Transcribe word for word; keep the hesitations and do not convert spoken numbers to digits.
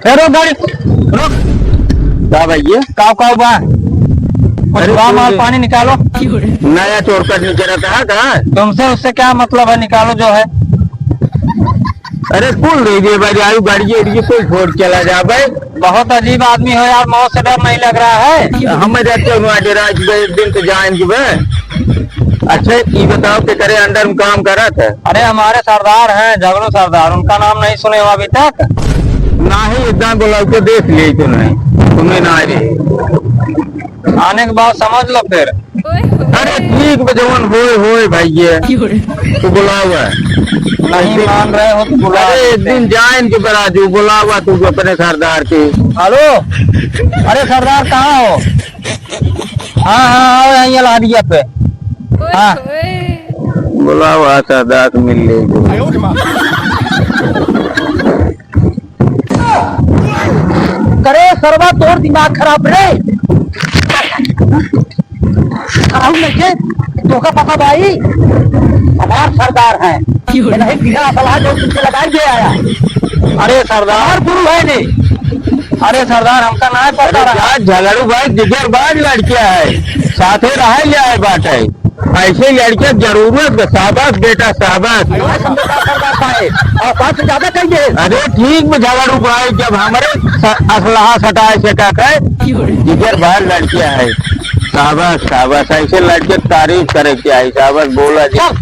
ए, रोक गाड़ी, रोक। का भैया? काव, काव बा? कुछ अरे, बा तू माल ये पानी निकालो। नया चोर कट निकला था का? तुमसे उससे क्या मतलब है, निकालो जो है। अरे, कुल दे दे भाई, आयु गाड़ी, ये कुल छोड़ चला जा भाई। बहुत अजीब आदमी हो यार, मौत से डर नहीं लग रहा है? हमें रहते हो वहाँ डेरा, एक दिन तो जाएंगे बे। अच्छा, ये बताओ कि करे अंडर में काम करत है? अरे, हमारे सरदार हैं, झगड़ू सरदार, उनका नाम नहीं सुने हो अभी तक? नहीं, एकदम बोला के देख ले तो नहीं, तुम्हें ना आए। आने के बाद समझ लो फिर। अरे, ठीक बा, जवन होए, होए भाई, ये तू बुलावा। नहीं मान रहे हो तो बुला अरे, एक लेते हैं। दिन जाए इनके बराजू, बुलावा तू अपने सरदार के। हेलो, अरे सरदार, कहाँ हो? हाँ, हाँ, आओ यहाँ, ये लादिया पे। हाँ। बुलावा सरदार से मिल ले। करे सरवा, तोर दिमाग खराब रे। खराब नहीं के, तोका पता भाई, हमार सरदार है। ये नहीं बिना सलाह जो तुमसे लगा के आया। अरे सरदार, गुरु है नहीं। अरे सरदार, हमका ना पता अरे रहा। यार, झगड़ू भाई जिगरबाज लड़किया है, साथे रहे ले आए बाटे। ऐसे लड़के जरूरत बा। शाबाश बेटा, शाबाश। अरे, समझदार सरदार साहब, और बात से ज्यादा कहिए। अरे ठीक बा झगड़ू भाई, जब हमरे स-, असलहा सटाए से का कहे, जिगर बाहर लड़के आए। शाबाश, शाबाश, ऐसे लड़के के तारीफ करे के आई। शाबाश, बोला जी। चल,